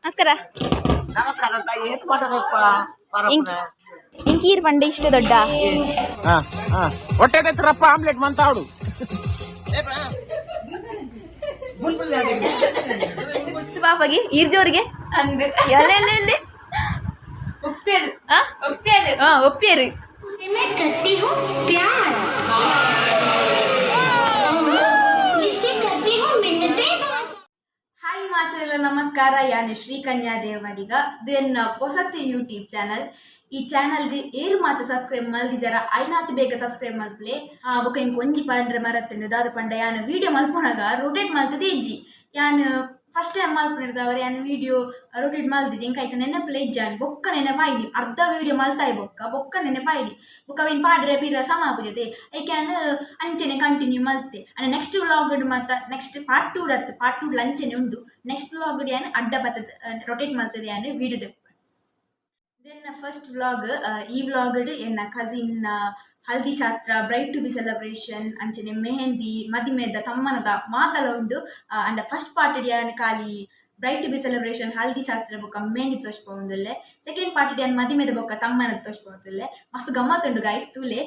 ನಮಸ್ಕಾರ. ನಮಸ್ಕಾರ ಏತ್ ಮಾಡದಪ್ಪ ಪರಪ್ಪನ. ಇಂಕೀರ್ ಪಂಡ ಇಷ್ಟ ದೊಡ್ಡ. ಹೊಟ್ಟೆ ರಪ್ಪ ಆಮ್ಲೆಟ್ ಮಂತಾವಡು. ಪಾಪಗೆ ಈರ್ಜೋರಿಗೆ. ಅಂದು. ಎಲ್ಲೆ ಎಲ್ಲೆ? ಒಪ್ಪಿಯರು. ಆ? ಒಪ್ಪಿಯರು. ಹಾ, ಒಪ್ಪಿಯರು. मैं करती हूँ प्यार जिससे करती हूँ मिन्नतें. ಹಾಯ್ ಮಾತೆರೆಲ್ಲ ನಮಸ್ಕಾರ. ಯಾನು ಶ್ರೀಕನ್ಯಾ ದೇವಡಿಗ. ಇದು ಎನ್ನ ಪೊಸತ್ ಯೂಟ್ಯೂಬ್ ಚಾನಲ್. ಈ ಚಾನಲ್ಗೆ ಏರು ಮಾತ ಸಬ್ಸ್ಕ್ರೈಬ್ ಮಲ್ದಿಜಾರ, ಐನಾತ್ ಬೇಗ ಸಬ್ಸ್ಕ್ರೈಬ್ ಮಲ್ಪಲೆ. ಆ ಬೊಕ ಇಂಕ್ ಒಂಜಿ ಪಂಡ್ರೆ ಮರತ್ತುಂಡು. ದಾದ ಪಂಡ, ಯಾನು ವೀಡಿಯೋ ಮಲ್ಪುನಗ ರೊಟೇಟ್ ಮಲ್ತದೆ ಇಜ್ಜಿ. ಯಾನು ಫಸ್ಟ್ ಟೈಮ್ ಮಲ್ಪುನಿರ್ದವರೆ ಯಾನ್ ವೀಡಿಯೋ ರೊಟೇಟ್ ಮಲ್ದಿಜಿ. ಇಂಕ್ ಐತ ನೆನಪುಲೆ ಇಜ್ಜಾನ್. ಬೊಕ್ಕ ನೆನಪಾಯ್ನಿ. ಅರ್ಧ ವೀಡಿಯೋ ಮಲ್ತಾಯಿ ಬೊಕ್ಕ ಬೊಕ್ಕ ನೆನಪಾಯ್ನಿ. ಬೊಕ್ಕ ಅವೇನ್ ಪಾಡ್ರೆ ಪಿರ ಸಮ ಆಪುಜತೆ. ಐಕೆ ಯಾನ್ ಅಂಚನೆ ಕಂಟಿನ್ಯೂ ಮಲ್ತೆ. ಅಂಡ ನೆಕ್ಸ್ಟ್ ವ್ಲಾಗ್ ಮಾತ ನೆಕ್ಸ್ಟ್ ಪಾರ್ಟ್ ಟೂ ರತ್ ಪಾರ್ಟ್ ಟೂ ಅಂಚನೆ ಉಂಡು. ನೆಕ್ಸ್ಟ್ ವ್ಲಾಗ್ ಯಾನ್ ಅಡ್ಡ ಬತ್ತದ ರೊಟೇಟ್ ಮಲ್ತದೆ ಯಾನ್ ವೀಡಿಯೋ. Then first vlog. ಈ ವ್ಲಾಗ್ ಎನ್ನ ಕಸಿನ್ ಹಲ್ದಿ ಶಾಸ್ತ್ರ, ಬ್ರೈಡ್ ಟು ಬಿ ಸೆಲೆಬ್ರೇಷನ್, ಅಂಚನೆ ಮೆಹಂದಿ, ಮದಿಮೆದ, ತಮ್ಮನದ ಮಾತಲ ಉಂಡು. ಅಂಡ ಫಸ್ಟ್ ಪಾರ್ಟ್ ಯಾನ್ ಖಾಲಿ ಬ್ರೈಡ್ ಟು ಬಿ ಸೆಲೆಬ್ರೇಷನ್, ಹಲ್ದಿ ಶಾಸ್ತ್ರ ಬೊಕ್ಕ ಮೆಹಂದಿ ತೋಜ್ಪಾವೊಂದುಲ್ಲೆ. ಸೆಕೆಂಡ್ ಪಾರ್ಟ್ ಯಾನ್ ಮದಿಮೆದ ಬೊಕ್ಕ ತಮ್ಮನದ ತೋಜ್ಪಾವೊಂದುಲ್ಲೆ. ಮಸ್ತ್ ಗಮ್ಮತ್ ಉಂಡು ಗಾಯ್ಸ್, ತೂಲೆ.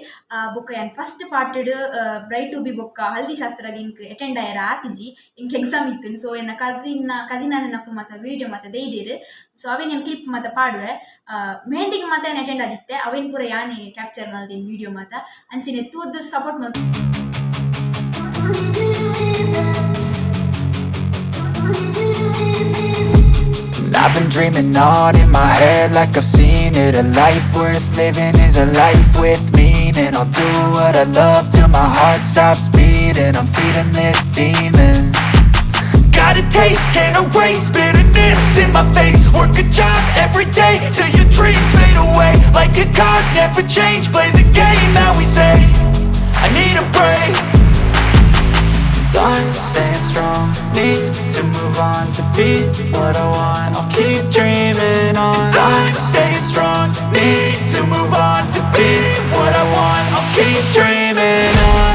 ಬೊಕ್ಕ ಯಾನ್ ಫಸ್ಟ್ ಪಾರ್ಟಿಡ್ ಬ್ರೈಡ್ ಟು ಬಿ ಬೊಕ್ಕ ಹಲ್ದಿ ಶಾಸ್ತ್ರಗ್ ಇಂಕ್ ಅಟೆಂಡ್ ಆಯೆರ ಆತಿಜಿ. ಇಂಕ್ ಎಕ್ಸಾಮ್ ಇತ್ತು. ಸೊ ಎನ್ನ ಕಸಿನ್ ಕಸಿನ್ ಅಣ್ಣನಕ್ಕೂ ಮಾತ ವೀಡಿಯೋ ಮಾತ ದೈದೆರ್. ಸೊ ಅವೇನ್ ಯಾನ್ ಕ್ಲಿಪ್ ಮಾತ ಪಾಡುವೆ. ಮೆಹಂದಿಗೆ ಮಾತ ಯಾನ್ ಅಟೆಂಡ್ ಆದಿತ್ತೆ. ಅವೇನ್ ಪೂರ ಯಾನೇ ಕ್ಯಾಪ್ಚರ್ ಮಲ್ದಿನ ವೀಡಿಯೋ ಮಾತ. ಅಂಚನೆ ತೂದು support Mal. I've been dreaming on in my head like I've seen it. A life worth living is a life with meaning. I'll do what I love till my heart stops beating. I'm feeding this demon. Got a taste, can't erase bitterness in my face. Work a job every day till your dreams fade away. Like a card, never change, play the game that we say. I need a break. I'm staying strong, need to move on to be what I want. I'll keep dreaming on. And I'm staying strong, need to move on to be what I want. I'll keep dreaming on.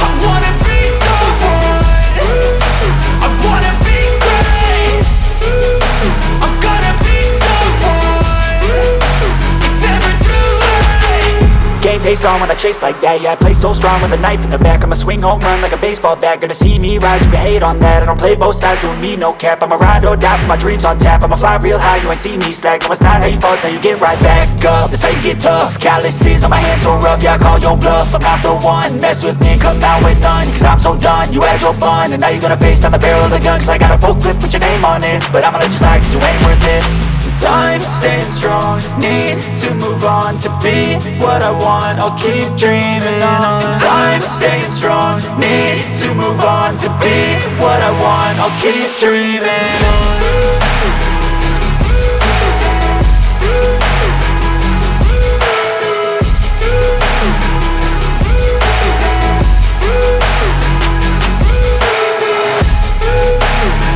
I wanna be someone, I wanna be great. I'm gonna be someone. It's never too late. Game face on when I chase like that. Yeah, I play so strong with a knife in the back. I'ma swing home run like a baseball bat. Gonna see me rise, you can hate on that. I don't play both sides, doing me no cap. I'ma ride or die for my dreams on tap. I'ma fly real high, you ain't see me slack. No, it's not how you fall, it's how you get right back up. That's how you get tough. Calluses on my hands so rough, yeah, I call your bluff. I'm not the one, mess with me, come out with none. 'Cause I'm so done, you had your fun. And now you're gonna face down the barrel of the gun. 'Cause I got a full clip, put your name on it. But I'ma let you slide 'cause you ain't worth it. I'm staying strong, need to move on to be what I want. I'll keep dreaming on. And I'm staying strong, need to move on to be what I want. I'll keep dreaming on.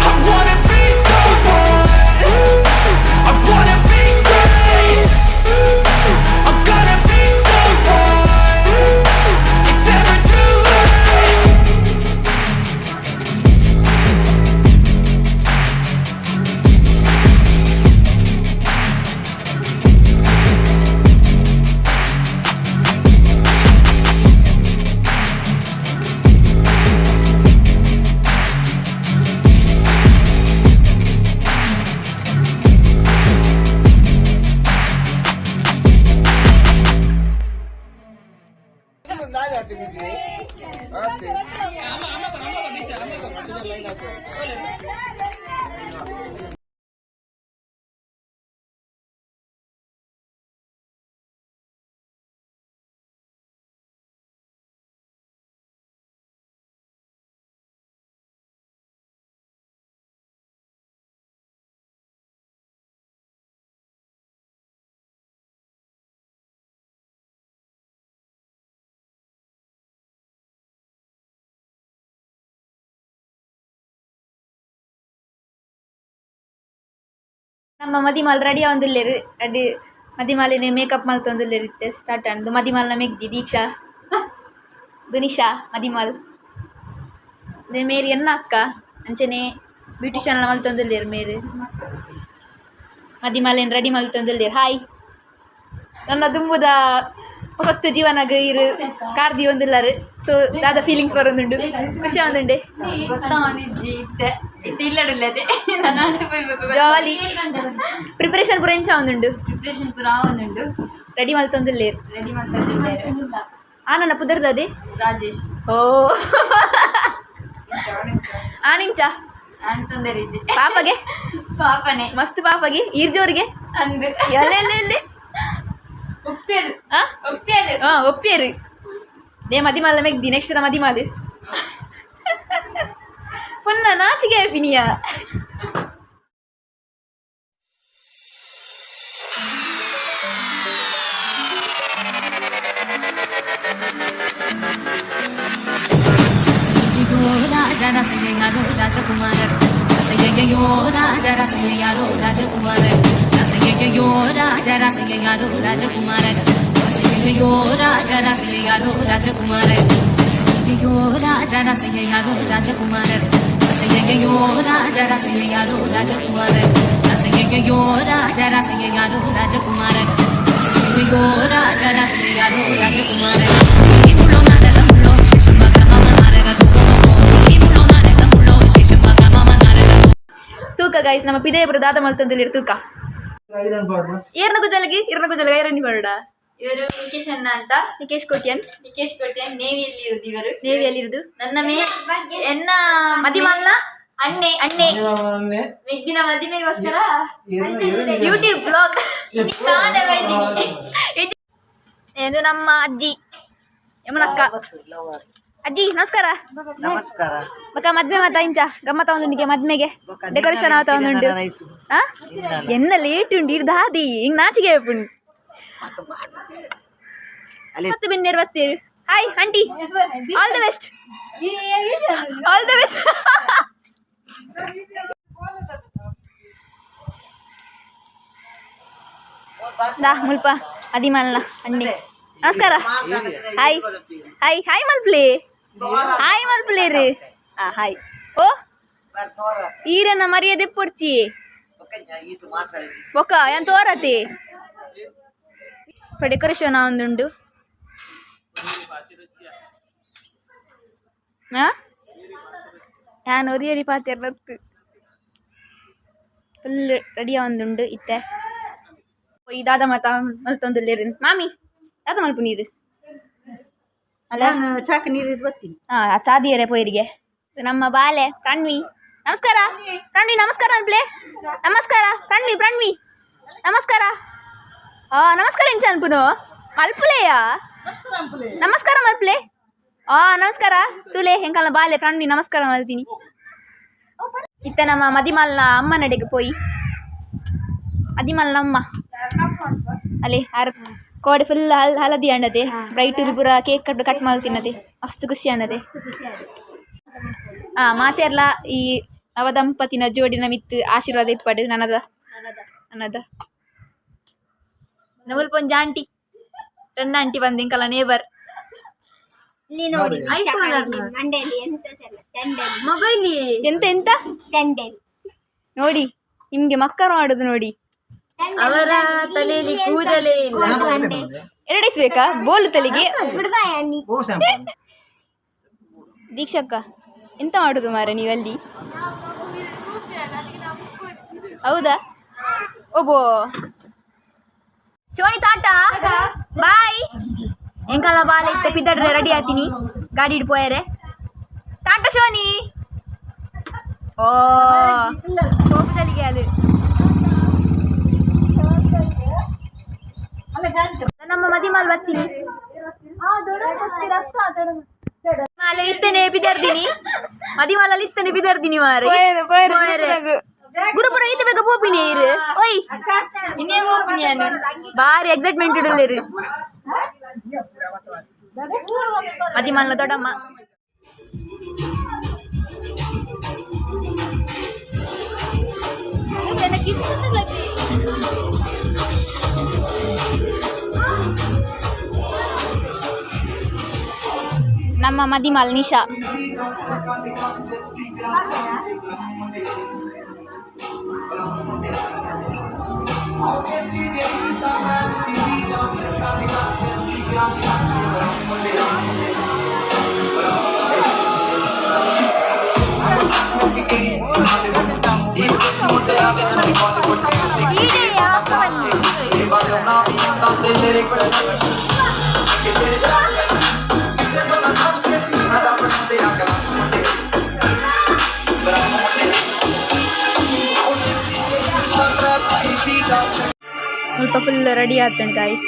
I wanna be someone, I wanna be great. I'm gonna be someone. It's never too late. ನಮ್ಮ ಮದಿಮಾಲ್ ready ಆವೊಂದುಲ್ಲೆರ್ ready ಮದಿಮಾಲೆನೆ make-up ಮಲ್ತೊಂದುಲ್ಲೆರ್ ಇತ್ತೆ start ಆಂಡ್ ಮದಿಮಾಲ್ನ ಮೆಗ್ದಿ ದೀಕ್ಷಾ ದುನಿಶಾ ಮದಿಮಾಲ್ ದೆ ಮೇರ್ ಎನ್ನ ಅಕ್ಕ ಅಂಚನೆ beautician ಮಲ್ತೊಂದುಲ್ಲೆರ್ ಮೇರ್ ಮದಿಮಾಲೆನ್ ರೆಡಿ ಮಲ್ತೊಂದುಲ್ಲೆರ್. ಹಾಯ್. ನನ್ನ ದುಂಬುದ ಪೊಸತ್ತು ಜೀವನಗ್ ಇರು ಕಾರ್ ದೀವೊಂದುಲ್ಲರ್. ಸೊ ದಾದ ಫೀಲಿಂಗ್ಸ್ ಬರೊಂದುಂಡು? ಖುಷಿ ಆವೊಂದುಂಡೆ? ಜಾಲಿ. ಪ್ರಿಪರೇಷನ್ ಪೂರ ಎಂಚ ಆವೊಂದುಂಡು? ಪ್ರಿಪ್ರೇಷನ್ ಪೂರ ಆವೊಂದುಂಡು. ರೆಡಿ ಮಲ್ತೊಂದುಲ್ಲೆರ್. ರೆಡಿ ಮಲ್ತೊಂದುಲ್ಲೆರ್. ಆ ನನ್ನ ಪುದರ್ದದೆ? ರಾಜೇಶ್. ಓ, ಆನಿಂಚ? ಅಂತಂದರಿಜಿ. ಪಾಪಗೆ? ಪಾಪನೆ. ಮಸ್ತ್ ಪಾಪಗೆ ಈರ್ ಜೋರಿಗೆ. ಅಂದು. ಎಲ್ಲೆಲ್ಲೆಲ್ಲೆ? ಉಪ್ಪೇರು. ಆ? ಉಪ್ಪೇರು. ಹಾ, ಒಪ್ಪಿಯರು. ನೇ ಮದಿಮಾಲ ಮೆಗ್ದಿ, ನೆಕ್ಸ್ಟ್ ಮದಿಮಾಲು. ಪೊನ್ನ ನಾಚಿಗೆ ಪಿನಿಯ. ತೂಕ ಗೈಸ್, ನಮ್ಮ ಪಿದಯಪುರ ದಾದ ಮಲ್ತೊಂದುಲ್ಲೆರ್ ತೂಕ. ಏರ್ನ ಗುಜಲಗಿ, ಇರ್ನ ಗುಜಲಗ ಐರನ್ ಬರೋಡ. ಇವರು ನಿಕೇಶ್ ಅಣ್ಣ ಅಂತ. ನಿಕೇಶ್ ಕೋಟ್ಯನ್. ನಿಕೇಶ್ ಕೋಟ್ಯನ್, ನೇವಿಯಲ್ಲಿ ಇರುದು ಇವರು. ನೇವಿಯಲ್ಲಿ ಇರುದು. ನನ್ನ ಮೇ ಎನ್ನ ಮದಿಮಾಲ್ನ ಅಣ್ಣೆ. ಅಣ್ಣೆ. ಮೆಗ್ದಿನ ಮದಿಮೆಗೋಸ್ಕರ ಯೂಟ್ಯೂಬ್ ಬ್ಲಾಗ್. ಇನಿ ಕಾಂಡೆ ಬೈದಿನಿ. ಇದು ನಮ್ಮ ಅಜ್ಜಿ ಯಮುನಕ್ಕ. ಅಜ್ಜಿ, ನಮಸ್ಕಾರ. ನಮಸ್ಕಾರ. ಬಕ್ಕ ಮದ್ವೆ ಮಾತಾ ಇಂಚ ಗಮ್ಮತ್ತ ಒಂದುಂಡಿಗೆ ಮದ್ಮೆಗೆ? ಬೊಕ್ಕ ಡೆಕೋರೇಷನ್ ಆತ ಒಂದುಂಡು. ನೈಸು. ಆ, ಎನ್ನ ಲೇಟ್ ಉಂಡು ಇರ್ದ ಹಾದಿ ಹಿಂಗ್ ನಾಚಿಗೆ ಆಪುಂಡು. ಅಲ್ಲಿ. ಮತ್ತೆ ಬಿನ್ನೇರು ಬತ್ತೀರು. Hi aunty, all the best, all the best. ದಾ ಮುಲ್ಪ ಅದಿಮಲ್ಲ ಅಣ್ಣೆ, ನಮಸ್ಕಾರ. ಹಾಯ್ ಹಾಯ್ ಹಾಯ್ ಮಲ್ಪ್ಲೆ, ಹಾಯ್ ಮಲ್ಪ್ಲೇರು. ಆ ಹಾಯ್. ಓ, ಈರನ್ನ ಮರ್ಯಾದೆ ಪೊರ್ಚಿ. ಬೊಕ್ಕ ಏನ್ ತೋರತಿ ಡೆಕೋರೇಷನ್ ಒಂದುಂಡು. ಆ ಯಾನ್ ಒರಿಯರಿ ಪಾತೆರ್ ಬತ್ತು ಫುಲ್ ರೆಡಿ ಒಂದುಂಡು ಇತ್ತೆ. ಈ ದಾದ ಮಾತ ಮಲ್ತೊಂದುಲ್ಲೆರ್. ಮಾಮಿ, ದಾದ ಮಲ್ಪು ನೀರು ಅಲ್ಲ? ಚಾಕ್ ನೀರು ಬರ್ತೀನಿ. ಹಾ, ಚಾದಿಯರೆ ಪೋಯರಿಗೆ. ನಮ್ಮ ಬಾಲೆ ಪ್ರಣ್ವಿ, ನಮಸ್ಕಾರ ಪ್ರಣ್ವಿ. ನಮಸ್ಕಾರ ಅನ್ಪ್ಲೆ. ನಮಸ್ಕಾರ ಪ್ರಣ್ವಿ. ಪ್ರಣ್ವಿ, ನಮಸ್ಕಾರ. ಆ ನಮಸ್ಕಾರ ಎಂಚ ಅನ್ಪುನು ಮಲ್ಪುಲೆಯ? ನಮಸ್ಕಾರ ಮಲ್ಪುಲೆ. ಆ ನಮಸ್ಕಾರ ತುಲೆ. ಎಂಕಲ್ನ ಬಾಲೆ ಪ್ರಣ್ವಿ ನಮಸ್ಕಾರ ಮಲ್ತೀನಿ. ಇತ್ತ ನಮ್ಮ ಮದಿಮಾಲ್ನ ಅಮ್ಮ ನಡೆಗೆ ಪೋಯಿ. ಮದಿಮಾಲ್ನ ಅಮ್ಮ ಅಲ್ಲಿ ಆರ್ ಕೋಡೆ ಫುಲ್ ಹಲ್ ಹಳದಿ ಅಂಡದೆ. ಬ್ರೈಟ್ ಪೂರ ಕೇಕ್ ಕಟ್ ಕಟ್ ಮಲ್ತಿನದೆ. ಮಸ್ತ್ ಖುಷಿ ಅಂಡದೆ. ಆ ಮಾತೆರ್ಲ ಈ ನವದಂಪತಿನ ಜೋಡಿನ ಮಿತ್ತು ಆಶೀರ್ವಾದ ಇಪ್ಪಡು. ನನದ ನನದ ನಮುಲ್ಪ ಒಂಜಿ ಆಂಟಿ, ರನ್ನ ಆಂಟಿ ಬಂದು, ಇಂಕಲ ನೇಬರ್. ಇಲ್ಲಿ ನೋಡಿ, ಮಂಡೇಲಿ ಎಂತ ತೆಂಡೆಲಿ. ಮೊಬೈಲ್. ಎಂತ ಎಂತ? ತೆಂಡೆಲಿ. ನೋಡಿ, ನಿಮ್ಗೆ ಮಕ್ಕಳು ಮಾಡುದು ನೋಡಿ. ಅವರ ತಲೆಯಲ್ಲಿ ಕೂದಲೇ ಇಲ್ಲ. ಎರಡೇಸ್ ಬೇಕಾ ಬೋಲು ತಲೆಗೆ? ಗುಡ್ ಬೈ ಅನ್ನಿ. ದೀಕ್ಷಕ್ಕ, ಎಂತ ಮಾಡುದು ಮಾರ ನೀವಲ್ಲಿ? ಹೌದಾ? ಒಬ್ಬೋ ಶೋನಿ, ತಾಟ ಬಾಯ್. ಎಂಕಲ ಬಾಲ ಇತ್ತ ಪಿದಡ್ರೆ ರೆಡಿ ಆತೀನಿ ಗಾಡಿ ಇಡ್ ಪೋಯರೆ. ಟಾಟ ಶೋನಿ. ಓ, ಕೋಪದಲ್ಲಿಗೆ ಅಲ್ಲಿ ನಮ್ಮ ಮದಿಮಾಲ್ ಬರ್ತೀನಿ ಮಾಲೆ ಇತ್ತನೆ ಬಿದರ್ದಿನಿ. ಮದಿಮಾಲಲ್ಲಿ ಇತ್ತನೆ ಬಿದರ್ದಿನಿ ಮಾರೆ. ಗುರುಪುರ ಈತ ಬೇಗ ಪೋಪಿನಿ ಇರು ಓಯ್. ಇನ್ನೇ ಹೋಗ್ತೀನಿ. ಬಾರಿ ಎಕ್ಸೈಟ್ಮೆಂಟ್ ಇಡಲಿರು. ಮದಿಮಾಲ್ನ ದೊಡ್ಡಮ್ಮ. ನಮ್ಮ ಮದಿಮಾಲ್ ನಿಶಾ. ಸ್ವಲ್ಪ ಫುಲ್ ರೆಡಿ ಆಗ್ತಾನೆ ಗಾಯ್ಸ್.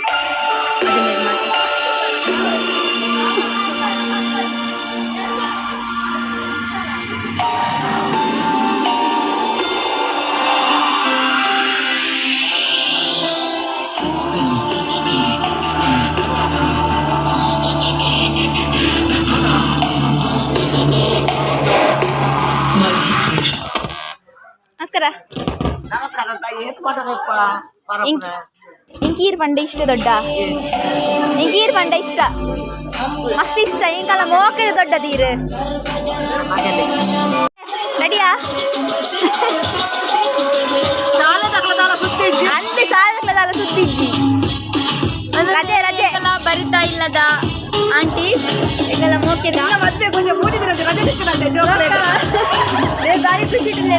ನಮಸ್ಕಾರ. ನಮಸ್ಕಾರ ಅಂತ ಏತ್ ಮಾಡದಪ್ಪ ಪರಪ್ಪನ. ಇಂಕೀರ್ ಪಂಡ ಇಷ್ಟ ದೊಡ್ಡ, ಇಂಕೀರ್ ಪಂಡ ಇಷ್ಟ, ಮಸ್ತ್ ಇಷ್ಟ. ಇಂಕಲ ಮೋಕೆ ದೊಡ್ಡ ತೀರು. ಮಗನೇ. ರೆಡಿಯಾ? ಅಂದೆ ಸಾಲಕ್ಲದಾಲ ಸುದ್ದಿಜ್ಜಿ. ರಜೆ ರಜೆ. ಎಂಕಲ ಬರಿತಾ ಇಲ್ಲದ ಆಂಟಿ, ಎಂಕಲ ಮೋಕೆದ ಬಾರಿ ಖುಷಿ ಇಟ್ಟಿಲ್ಲ.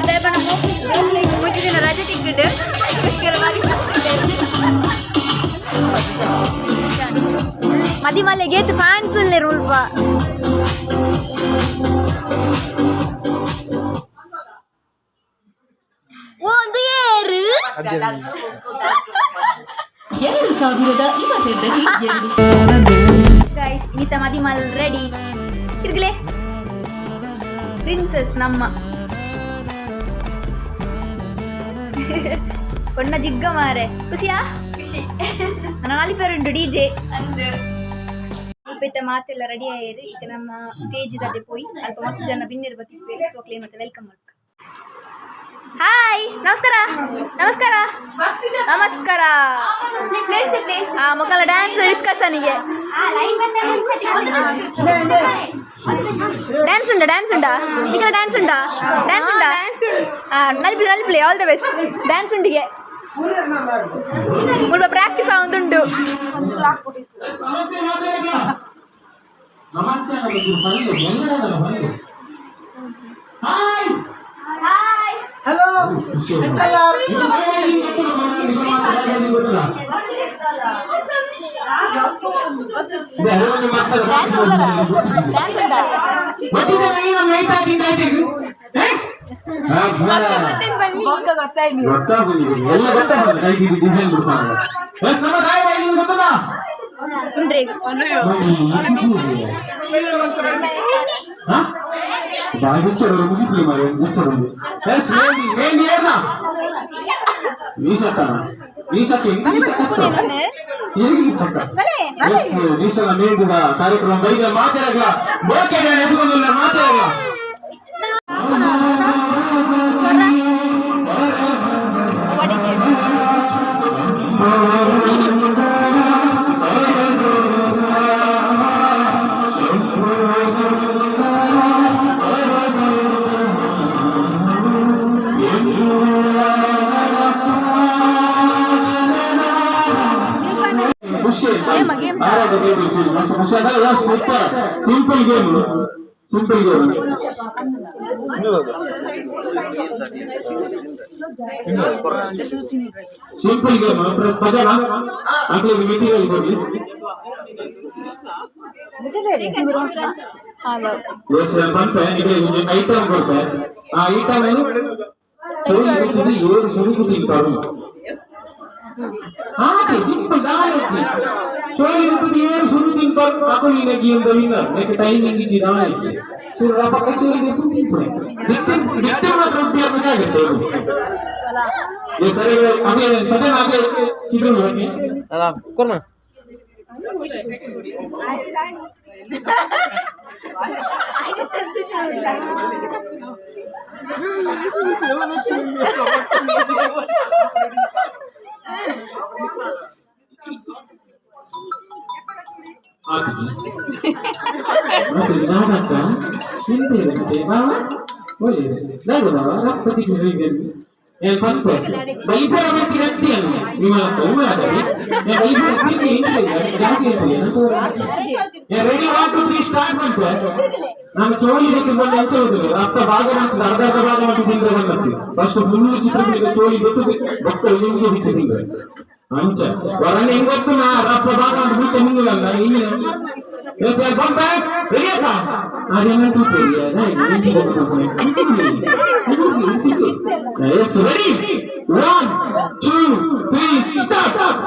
ಮೂರು ದಿನ ರಜೆ ತಿಕ್ಕಿಟ್ಟು ಅದಕ್ಕೋಸ್ಕರ ಬಾರಿ ಖುಷಿ. ಮದಿಮಲ್ಲೆ ಗೇತ್ ಫ್ಯಾನ್ಸ್ ಉಲ್ಲೇರು ಉಲ್ಪ. ಒಂದು ಏರು. 2022ರಲ್ಲಿ ಗೈಸ್, ಇನ್ನಿತ ಮದಿಮಲ್ ರೆಡಿ. ತಿರ್ಗಲೆ ಪ್ರಿನ್ಸೆಸ್ ನಮ್ಮ ಕೊಣ್ಣ ಜಿಗ್ಗ ಮಾರೆ. ಖುಷಿಯಾ? ಖುಷಿ. ನನ್ನ ನಾಲಿಪೇರುಂಟು ಡಿಜೆ. ಅಂದು. ಇತ್ತ ಮಾತೆಲ್ಲ ರೆಡಿ ಆಗಿದೆ. ಈಗ ನಮ್ಮ ಸ್ಟೇಜ್ ದಲ್ಲಿ ಪೋಯಿ ಅಲ್ಪ ಮಸ್ತ್ ಜನ ಬಿನ್ನಿರ್ ಬತ್ತಿಪ್ಪೇರು. ಸೊ ಕ್ಲೇ ಮತ್ತೆ welcome ಮಾಡ್ಕ. ಹಾಯ್, ನಮಸ್ಕಾರ ನಮಸ್ಕಾರ ನಮಸ್ಕಾರ. ಆ ಮೊಕಲ ಡ್ಯಾನ್ಸ್ ಡಿಸ್ಕಷನ್ಗೆ. ಡ್ಯಾನ್ಸ್ ಉಂಟಾ? ಡ್ಯಾನ್ಸ್ ಉಂಟಾ? ನಿಖಲ, ಡ್ಯಾನ್ಸ್ ಉಂಟಾ? ಡ್ಯಾನ್ಸ್ ಉಂಟಾ? ಹಾಂ, ನಲ್ಪ್ಲೆ ನಲ್ಪ್ಲೆ. All the best. Dance ಉಂಡಿಗೆ ಮುಲ್ಪ ಪ್ರಾಕ್ಟೀಸ್ ಆವೊಂದುಂಡು. ನಮಸ್ತೆ ಬರಲಿ ಎಲ್ಲರ ಬರಲಿ. ಹಾಯ್. ಹಲೋ. ಇದು ಡ್ಯಾನ್ಸ್ ಉಂಟಾ? ಡ್ಯಾನ್ಸ್ ಉಂಟಾ? ಎಲ್ಲ ಗೊತ್ತಾಗ್ತದೆ. ಕೈಗೆ ಡಿಸೈನ್ ಬಿಡ್ತಾರೆ. ಎಸ್, ನಮ್ಮ ತಾಯಿ ಬಾಯಿ ನಿಮ್ಗೆ ಗೊತ್ತದಾ? ಉಂಡ್ರೆ. ಬಾಯಿ ಹುಚ್ಚರು ಮುಗಿತ್ಲಿ ಮಾರೆ ಹುಚ್ಚರು. ಎಸ್, ಮೇಂದಿ ಮೇಂದಿ ಏನ ನೀಸಕ್ಕನ ನೀಸಕ್ಕ ಎಂಕ ನೀಸಕ್ಕ ಏಗೆ ನೀಸಕ್ಕ. ಎಸ್, ನೀಸನ ಮೇಂದಿದ ಕಾರ್ಯಕ್ರಮ ಬೈದ ಮಾತಾಡಲ್ಲ. ಬೋಕೆ ನಾನು ಎದುಗೊಂದಿಲ್ಲ ಮಾತಾಡಲ್ಲ. ಖುಷಿ. Game, games. ಖುಷಿ ಆದಾಗ super. Simple game, simple game. Simple game. ಭಜನ ಅಕ್ಲಿಗೆ ಮೆಟೀರಿಯಲ್ ಕೊಡ್ಲಿ. ಎಸ್, ಬಂತೆ ಈಗ ಐಟಮ್ ಕೊಡ್ತೆ. ಆ ಐಟಮ್ ಏನು? ಚೋಲಿ ಗೊತ್ತಿದೆ, ಏಳು ಸುರುಕು ತಿಂತಾರು. ಹಾಗೆ ಸಿಂಪಲ್ ದಾಲಜ್ಜಿ. ಚೋಲಿ ಗೊತ್ತಿದೆ, ಏಳು ಸುರು ತಿಂತಾರು. ಅಕುಲಿನ ಗೇಮ್ ವಿನ್ನರ್. ನೆಕ್ ಟೈಮಿಂಗ್ ಇದ್ದಿ ದಾಲಜ್ಜಿ. ಸುರು ಪಕ್ಕ ಚೋಲಿ ಗೊತ್ತು ತಿಂತಾರೆ. ನಿತ್ಯ ನಿತ್ಯ ಮಾತ್ರ ರೊಟ್ಟಿ ಹಾಕಬೇಕಾಗುತ್ತೆ. ಎಸ್, ಸರಿ. ಅದೇ ಭಜನ, ಅದೇ ಚಿತ್ರ ಬನ್ನಿ. ಮತ್ತೆ ನಾನಕ್ಕ ಎಂತ ಇರುತ್ತೆ ಬಾವ ಒಳ್ಳೆ ದಾದ ಬಾವ ರಕ್ತ ತಿಂಗಳು ಏನ್ ಪಂಪೆ ಬೈಪುರ ಮತ್ತೆ ರಕ್ತಿ ಅನ್ನು ವಿಮಲಕ್ಕ ವಿಮಲಕ್ಕ ಬೈಪುರ ತಿಂಡಿ ಜಾತಿ ರೆಡಿ 1 2 3 ಸ್ಟಾರ್ಟ್ ಬಂತೆ. ನಾನು ಚೋಲಿ ರೀತಿ ಬಂದು ಅಂಚೆ ಹೋಗುದಿಲ್ಲ. ರಕ್ತ ಭಾಗ ಮಾಡ್ತದೆ, ಅರ್ಧ ಅರ್ಧ ಭಾಗ ಮಾಡಿ ತಿಂದ್ರೆ ಬಂದದ್ದು. ಫಸ್ಟ್ ಫುಲ್ ಚಿತ್ರ ಬಿಡಿದ ಚೋಲಿ ಗೊತ್ತು ಬೊಕ್ಕ ನಿಮ್ಗೆ ಬಿಟ್ಟು ತಿಂದ್ರೆ ಅಂಚ ವರಣ ಹೆಂಗ್ ಗೊತ್ತು ನಾ ರಪ್ಪ ಭಾಗ ಮಾಡಿ ಬಿಟ್ಟು ನಿಂಗಿಲ್ಲ ಹಿಂಗೆ ಬಂತ ರೆಡಿ ಅಕ್ಕ ಅದೇನ yes ready 1 2 3 start.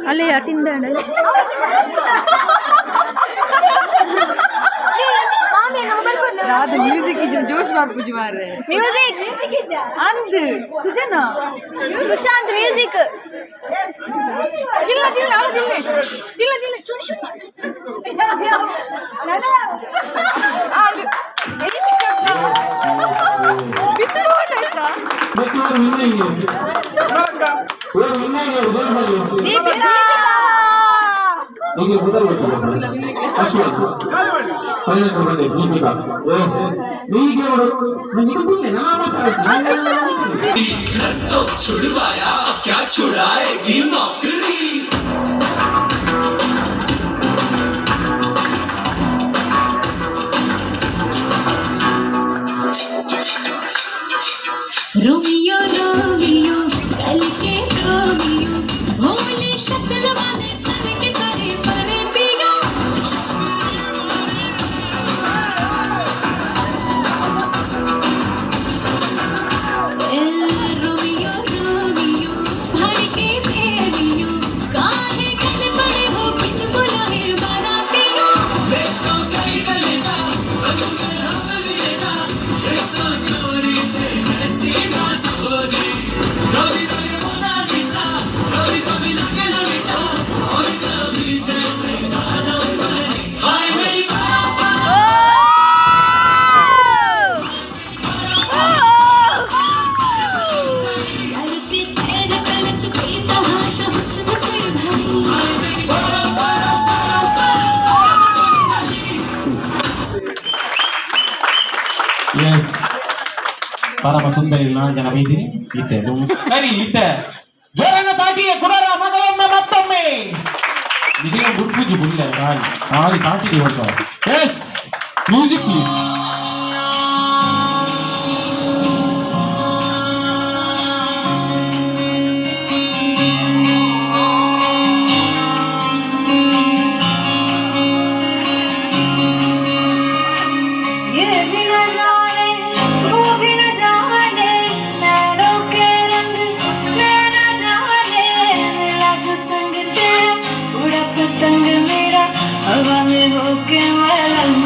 ಅಲ್ಲಿ ಯಾರು ತಿಂದ? ಅದು ಮ್ಯೂಸಿಕ್ ಇಜ್ಜಿನ ಜೋಶ್ ಬರ್ಪುಜಿ ಮಾರ್ರೆ. ಮ್ಯೂಸಿಕ್. ಅಂದ್ ಸುಜನ. ಸುಶಾಂತ್ ಮ್ಯೂಸಿಕ್. ಇಲ್ಲ ಇಲ್ಲ ಇಲ್ಲ ಇಲ್ಲ ನಿಮಗೆ ಮೊದಲು ಗೊತ್ತಿಲ್ಲ ಅಶ್ವಥ್ ಫೈನಲ್ ಬಂದೆ ದೀಪಿಕಾ. ಎಸ್ ಈಗ ನಿಮಗೆ ತಿನ್ನೆ ನನ್ನ तो छुड़वाया, अब क्या छुड़ाएगी नौकरी? रोमियो रोमियो कल के रोमियो, भोले शक्ल वाले सर के सारे परे पियो। ए रोमियो रोमियो भाड़ के प्रेमियो, काहे गल पड़े हो बिन बुलाए बारातियों? सर से पैर तलक बेतहाशा हुस्न से भरी। ಎಸ್, ಪರಮ ಸುಂದರಿ ನಾಲ್ಕು ಜನ ಬೈದಿರಿ ಇತ್ತೆ. ಸರಿ, ಇತ್ತೆ ಜೋರನ್ನ ತಾಟಿಯ ಕುಡರ ಮಗಳೊಮ್ಮೆ ಮತ್ತೊಮ್ಮೆ ನಿಮಗೆ ಗುರ್ಪುಜಿ ಬುಲ್ಲೆ ತಾಳಿ ತಾಳಿ ತಾಟಿಗೆ ಹೋಗ್ತಾರೆ. Yes, music please. ये भी न जाने वो भी न जाने, नैनों के रंग नैना जाने। मिला जो संग तेरा, उड़ा पतंग मेरा हवा में होके मलंग।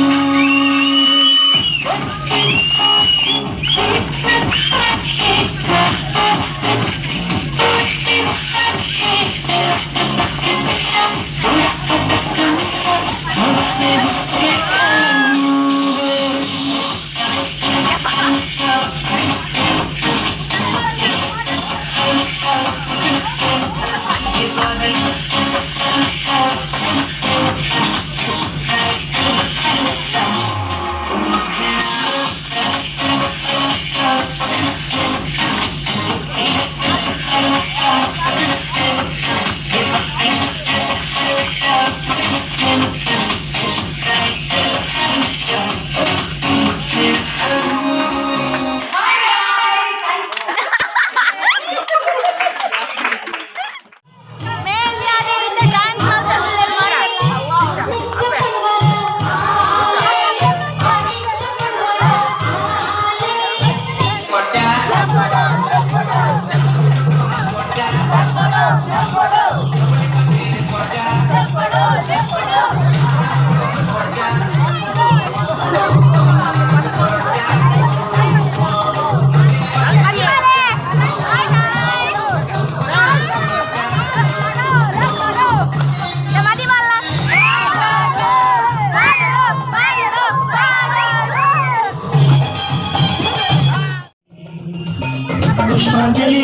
ಪುಷ್ಪಾಂಜಲಿ.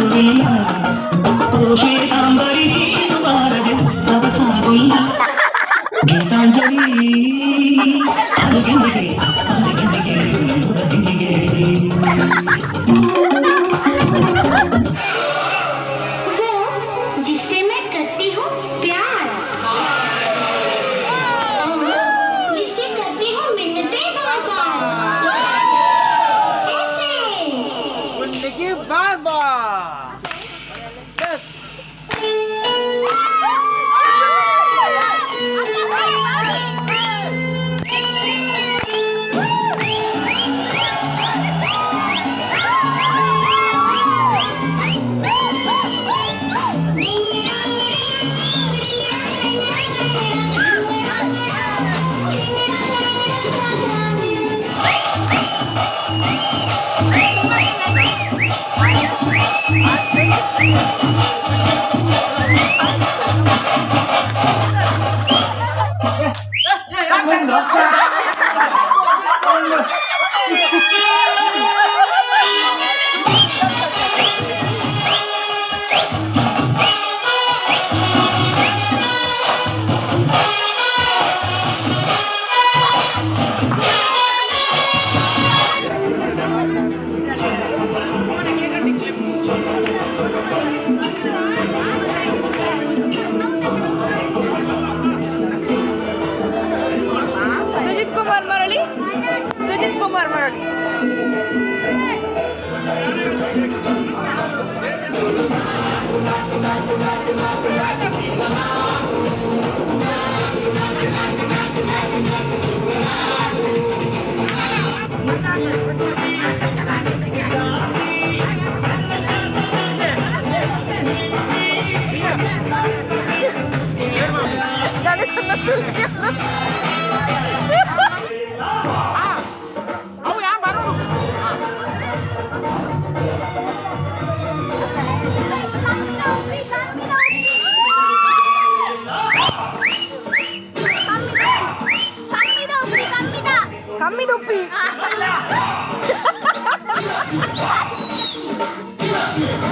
ಮನಸ್ಸು ಇಲ್ಲ. ಓ ಶ್ವೇತಾಂಬರಿ, ನೀನು ಬಾರದೆ ಸೊಗಸಾಗುಲ್ಲ. ಗೀತಾಂಜಲಿ ಅಲುಗೆಂದಿಗೆ ಅಲುಗೆಂದಿಗೆ ಗೆಂದಿಗೆ. जिससे मैं करती हूँ प्यार, जिससे करती हूँ मिन्नतें बार बार, ऐसे। ಸುಜಿತ್ ಕುಮಾರ್ ಮರಳಿ, ಸುಜಿತ್ ಕುಮಾರ್ ಮರಳಿ. ಕಮ್ಮಿದ ಉಪ್ಪಿ,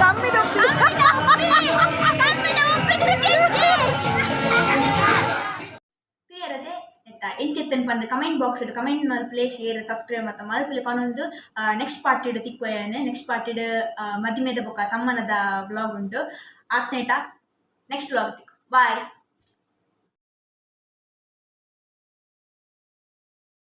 ಕಮ್ಮಿದ ಉಪ್ಪಿ. ತೂಯರದೆ ಎತ್ತ ಎಂಚೆತ್ತನ್ ಪಂದ್ ಕಮೆಂಟ್ ಬಾಕ್ಸ್ ಕಮೆಂಟ್ ಮಲ್ಪಲೆ, ಶೇರ್, ಸಬ್ಸ್ಕ್ರೈಬ್ ಮತ್ತು ಮಲ್ಪಲೆ ಪನೊಂದು. ನೆಕ್ಸ್ಟ್ ಪಾರ್ಟಿಡ್ ತಿಕ್ಕೊಯನೆ. ನೆಕ್ಸ್ಟ್ ಪಾರ್ಟಿಡ್ ಮದಿಮೆದ ಬೊಕ್ಕ ತಮ್ಮನದ ವ್ಲಾಗ್ ಉಂಟು. ಆತ್ನೇಟ ನೆಕ್ಸ್ಟ್ ವ್ಲಾಗ್ ತಿಕ್ಕು. ಬಾಯ್.